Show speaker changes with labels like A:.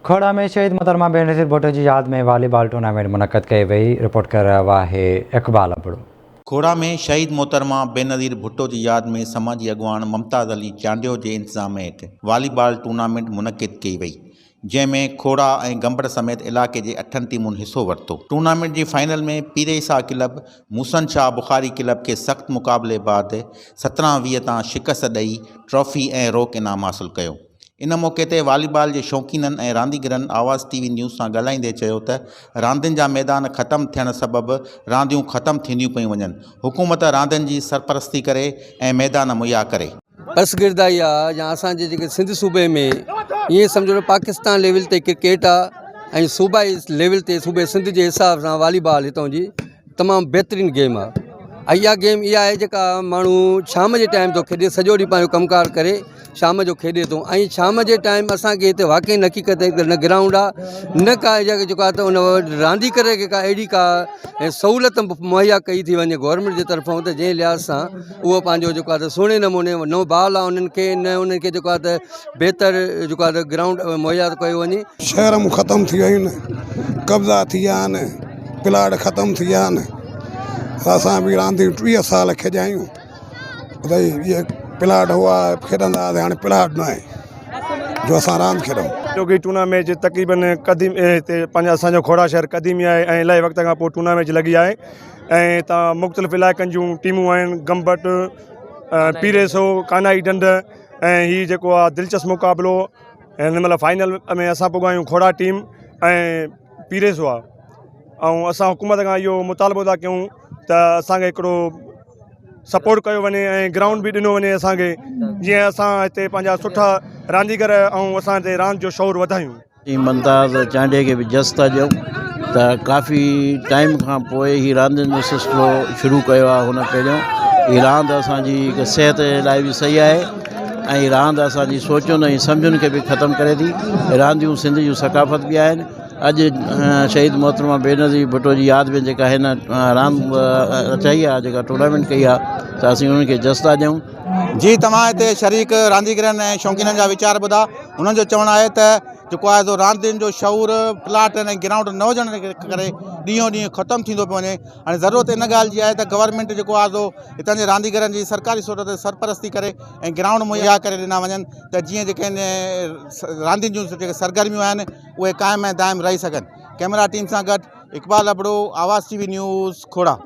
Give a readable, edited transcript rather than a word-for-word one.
A: کوڙا ۾ شهيد محترمه بينظير ڀٽو جي ياد ۾ والي بال ٽورنامينٽ منعقد ڪئي وئي، رپورٽ ڪري رهيو آهي اقبال ابڙو.
B: کوڙا ۾ شهيد محترمه بينظير ڀٽو جي ياد ۾ سماجي اڳواڻ ممتاز علي چانڊيو جي انتظام هيٺ والي بال ٽورنامينٽ منعقد ڪئي وئي، جنهن ۾ کوڙا ۽ گمبٽ سميت علائقي جي اٺن ٽيمن حصو ورتو. ٽورنامينٽ جي فائنل ۾ پيري عيسيٰ ڪلب موسن شاهه بخاري ڪلب کي سخت مقابلي بعد 17 20 تان شڪست ڏئي ٽرافي ۽ روڪ انعام حاصل ڪيو. ان موقعي تي والي بال جي شوقينن ۽ رانديگرن آواز ٽي وي نيوز سان ڳالهائيندي چيو ته راندين جا ميدان ختم ٿيڻ سبب رانديون ختم ٿينديون پيون وڃن، حڪومت راندين جي سرپرستي ڪري ۽ ميدان مهيا ڪري.
C: پسگردائي آ يا اسان جي جيڪي سنڌ صوبي ۾ ائين سمجهو ته پاڪستان ليول تي ڪرڪيٽ آ ۽ صوبائي ليول تي صوبي سنڌ جي حساب سان والي بال هتان جي تمام بهترين گيم آ ۽ اها گيم اها آهي جيڪا ماڻهو شام جي ٽائيم ٿو کيڏي سڄو ڏينهن پنهنجو ڪم ڪار ڪري شام جو کيڏي ٿو ۽ شام جي ٽائيم اسانکي هتي واقعي حقيقت نه گرائونڊ آ نه ڪا جيڪو آ ته ان رانديگر کي ڪا اهڙي ڪا سهولت مهيا ڪئي ٿي وڃي گورنمينٽ جي طرفان ته جنهن لحاظ سان اهو پنهنجو جيڪو آ ته سهڻي نموني نو بال آ انهن کي نه انهن کي جيڪو آ ته بهتر جيڪو آ ته گرائونڊ مهيا ڪيو وڃي.
D: شهر مون ختم ٿي ويون آهن قبضا ٿي ويا آهن پلاٽ ختم ٿي ويا آهن اسان به رانديون 30 سال کيڏيا آهيون ڀئي اهي پلاٽ هئا کيڏندا هئاسين هاڻي پلاٽ نه آهي جو اسان راند کيڏون.
E: اڄوڪي ٽورنامينٽ تقريبن قديم هتي پنهنجا اسان جو کوڙا شهر قديمي آهي ۽ الاهي وقت کان پوء ٽورنامينٽ لڳي آهي ۽ هتان مختلف علائقن جون ٽيمون آهن گمبٽ پيريسو ڪانائي ڍنڍ ۽ هي جيڪو آهي دلچسپ مقابلو هن مهل فائنل ۾ اسان پڳا آهيون کوڙا ٽيم ۽ پيريسو آهي ۽ اسان حڪومت کان اهو مطالبو ٿا ڪيون ته اسانکي هڪڙو سپورٽ ڪيو وڃي ۽ گرائونڊ به ڏنو وڃي اسانکي جيئن اسان هتي پنهنجا سٺا رانديگر ۽ اسان هتي راند جو شعور وڌايون.
F: ٽيم ممتاز چانڊيي کي به جس ٿا ڏيون ته ڪافي ٽائيم کان پوء هي راندين جو سلسلو شروع ڪيو آهي هن پهريون هي راند اسانجي هڪ صحت جي لاء به صحيح آهي ۽ راند اسانجي سوچن ۽ سمجهن کي به ختم ڪري ٿي رانديون سنڌ جون ثقافت به آهن اڄ شهيد محترمه بينظير ڀٽو جي ياد ۾ جيڪا هن راند رچائي آهي جيڪا ٽورنامينٽ ڪئي آهي ته اسين انهن کي جس ٿا ڏيون.
B: جي توهان هتي شريڪ رانديگرن ۽ شوقينن جا ويچار ٻڌا انهن جو چوڻ آهي ته جيڪو آهي سو راندين جو شعور پلاٽن ۽ گرائونڊ نه هجڻ جي ڪري ڏينهون ڏينهن ختم ٿيندو پيو وڃي هاڻي ضرورت ان ڳالهه جي آهي ته گورنمينٽ جيڪو آهي سو هتان جي رانديگرن جي سرڪاري طور تي سرپرستي ڪري ۽ گرائونڊ مهيا ڪري ڏنا وڃن ته جيئن جيڪي آهن راندين جون جيڪي سرگرميون آهن اهي قائم ۽ دائم رهي سگهن. ڪئميرا ٽيم سان گڏ Iqbal Abro, Awaz T V news, Khora.